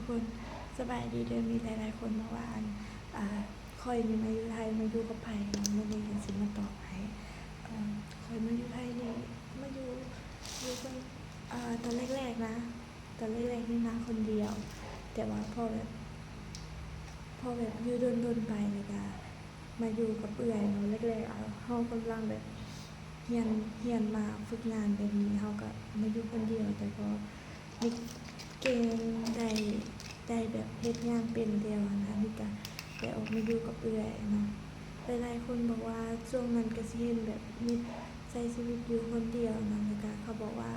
ຄົນ ສະບາຍດີເດີ ມີຫຼາຍໆຄົນມາວ່າ ອັນ ອ່າ ຂ້ອຍນີ້ມາຢູ່ໄທ ມາຢູ່ກັບໃຜເນາະ ມື້ນີ້ກໍຊິມາຕອບໃຫ້. ເອີ ຂ້ອຍມາຢູ່ໄທນີ້ ມາຢູ່ ຢູ່ກັນ ອ່າ ຕອນແລກໆນະ ຕອນແລກໆນີ້ມາຄົນດຽວ ແຕ່ວ່າພໍແບບ ພໍແບບຢູ່ດົນໆໄປ ແລ້ວກະມາຢູ່ກັບເອື້ອຍເນາະ. ແລກໆ ເຮົາກຳລັງແບບຮຽນ ຮຽນມາຝຶກງານແບບນີ້ ເຮົາກະມາຢູ່ຄົນດຽວ ແຕ່ພໍ ເກັ່ງ ໄດ້ ໄດ້ແບບເຮັດງານເປັນແລ້ວຫັ້ນນະ ນີ້ກະໄດ້ອອກມາຢູ່ກັບເອື້ອຍເນາະ. ຫຼາຍໆຄົນບອກວ່າຊ່ວງນັ້ນກະຊິເຫັນແບບນິກໃຊ້ຊີວິດຢູ່ຄົນດຽວເນາະ ແລ້ວກະເຂົາບອກວ່າ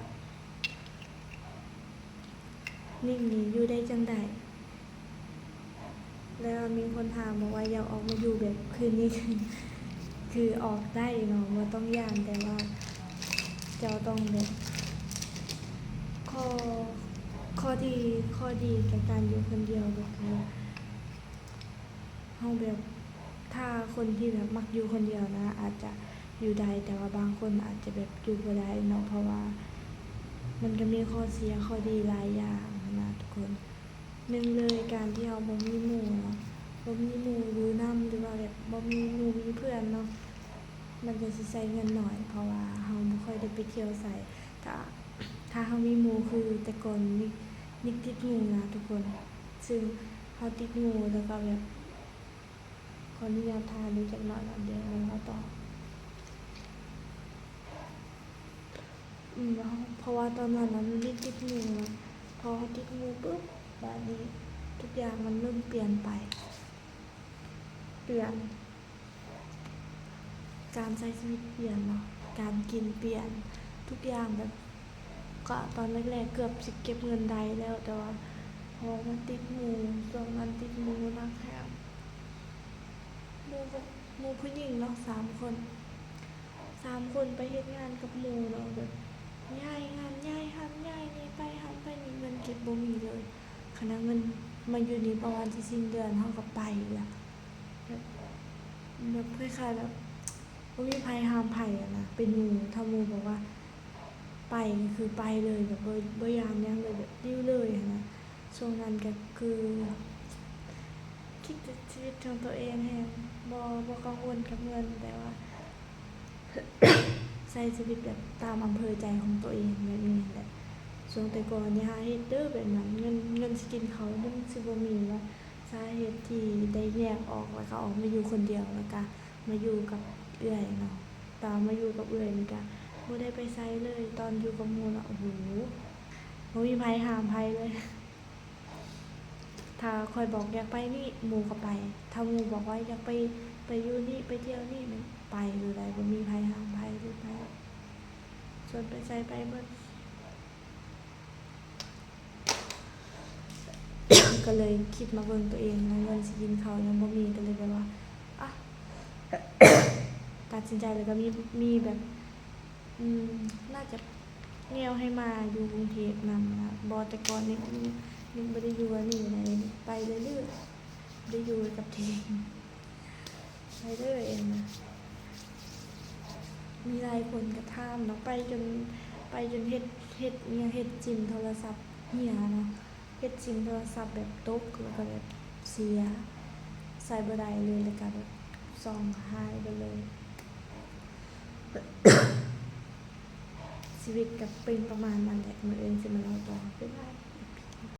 ນິກນີ້ຢູ່ໄດ້ຈັ່ງໃດ? ແລ້ວມີຄົນຖາມບອກວ່າ ຢາກອອກມາຢູ່ແບບຄືນິກ ຄືອອກໄດ້ເນາະ ບໍ່ຕ້ອງຢ້ານ ແຕ່ວ່າເຈົ້າຕ້ອງແບບ ຂໍ້ ຂໍ້ດີ ຂໍ້ດີແກ່ການຢູ່ຄົນດຽວກໍຄື ເຮົາແບບ ຖ້າຄົນທີ່ແບບມັກຢູ່ຄົນດຽວນະ ອາດຈະຢູ່ໄດ້ ແຕ່ວ່າບາງຄົນອາດຈະແບບຢູ່ບໍ່ໄດ້ເນາະ ເພາະວ່າມັນກໍມີຂໍ້ເສຍຂໍ້ດີຫຼາຍຢ່າງຫັ້ນນະທຸກຄົນ. ໜຶ່ງເລີຍ ການທີ່ເຮົາບໍ່ມີໝູ່ເນາະ ບໍ່ມີໝູ່ຢູ່ນຳ ຫຼືວ່າແບບບໍ່ມີໝູ່ມີເພື່ອນເນາະ ມັນກໍຊິໃຊ້ເງິນໜ້ອຍ ເພາະວ່າເຮົາບໍ່ຄ່ອຍໄດ້ໄປທ່ຽວໃສ. ຖ້າ ຖ້າເຮົາມີໝູ່ຄືແຕ່ກ່ອນນີ້ ນິກຕິດໝູ່ນະທຸກຄົນ ຊຶ່ງເຮົາຕິດໝູ່ ແລ້ວກໍແບບ ຂໍອະນຸຍາດຖ່າຍເບິ່ງຈັກໜ້ອຍກ່ອນ ດຽວມາເວົ້າຕໍ່. ອືມ ເພາະວ່າຕອນນັ້ນນະ ມັນມີຕິດໝູ່ເນາະ ພໍເຮົາຕິດໝູ່ປຶບ ບາດນີ້ທຸກຢ່າງມັນເລີ່ມປ່ຽນໄປ ປ່ຽນ ການໃຊ້ຊີວິດປ່ຽນເນາະ ການກິນປ່ຽນ ທຸກຢ່າງແບບ ກະຕອນແລກໆເກືອບຊິເກັບເງິນໄດ້ແລ້ວ ແຕ່ວ່າພໍມາຕິດໝູ່ ຊ່ວງນັ້ນຕິດໝູ່ໜັກແຮງ ໝູ່ ໝູ່ຜູ້ຍິງເນາະ ສາມຄົນ ສາມຄົນໄປເຮັດງານກັບໝູ່ເນາະ ແບບຍ້າຍຫັ້ນຍ້າຍຫັ້ນ ຍ້າຍນີ້ໄປຫັ້ນໄປນີ້ ເງິນເກັບບໍ່ມີເລີຍ. ຂະນະເງິນມາຢູ່ນີ້ປະມານຊິສິ້ນເດືອນ ເຮົາກໍໄປລະ ແບບ ແບບຄ້າຍໆແບບ ບໍ່ມີໃຜຫ້າມໃຜຫັ້ນນະ ເປັນໝູ່ ຖ້າໝູ່ບອກວ່າໄປກໍຄືໄປເລີຍ ແບບບໍ່ ບໍ່ຢ້ານຫຍັງເລີຍ ແບບດິ້ວເລີຍຫັ້ນນະ. ຊ່ວງນັ້ນກໍຄືຄິດແຕ່ຊີວິດຂອງຕົວເອງແຮງ ບໍ່ ບໍ່ກັງວົນກັບເງິນ ແຕ່ວ່າໃຊ້ຊີວິດແບບຕາມອຳເພີໃຈຂອງຕົວເອງແບບນີ້ຫັ້ນແຫຼະ. ຊ່ວງແຕ່ກ່ອນນີ້ຫາເຮັດເດີແບບນັ້ນ ເງິນ ເງິນຊິກິນເຂົ້າຍັງຊິບໍ່ມີເນາະ. ສາເຫດທີ່ໄດ້ແຍກອອກ ແລ້ວກໍອອກມາຢູ່ຄົນດຽວ ແລ້ວກໍມາຢູ່ກັບເອື້ອຍເນາະ ຕອນມາຢູ່ກັບເອື້ອຍນີ້ກໍບໍ່ໄດ້ໄປໃສເລີຍ. ຕອນຢູ່ກັບໝູ່ນະ ໂອ້ໂຫ ບໍ່ມີໃຜຫ້າມໃຜເລີຍ ຖ້າຂ້ອຍບອກຢາກໄປນີ້ ໝູ່ກໍໄປ ຖ້າໝູ່ບອກວ່າຢາກໄປ ໄປຢູ່ນີ້ ໄປທ່ຽວນີ້ ແມ່ນໄປໂລດ ບໍ່ມີໃຜຫ້າມໃຜເລີຍ ໄປ ຊວນໄປໃສໄປເບິດ. ກໍເລີຍຄິດມາເບິ່ງຕົວເອງນະ ເງິນຊິກິນເຂົ້າຍັງບໍ່ມີ ກໍເລີຍແບບວ່າ ອະ ຕັດສິນໃຈ ແລ້ວກໍມີ ມີແບບ ອືມ ໜ້າຈະແນວໃຫ້ມາຢູ່ກຸງເທບນຳນະ ບໍ່ ແຕ່ກ່ອນນີ້ ນີ້ບໍ່ໄດ້ຢູ່ອັນນີ້ນະ ໄປເລື້ອຍໆ ບໍ່ໄດ້ຢູ່ກັບທີ່ ໄປເລີຍນະ. ມີຫຼາຍຄົນກໍຖາມເນາະ ໄປຈົນ ໄປຈົນເຮັດ ເຮັດອີ່ຫຍັງ ເຮັດຊິມໂທລະສັບເສຍເນາະ ເຮັດຊິມໂທລະສັບແບບຕົກ ແລ້ວກໍແບບເສຍ ໃຊ້ບໍ່ໄດ້ເລີຍ ແລ້ວກໍແບບສອງຫາຍໄປເລີຍ. ຊີວິດກໍເປັນປະມານນັ້ນແຫຼະ ມື້ອື່ນຊິມາເລົ່າຕໍ່ ບາຍບາຍ.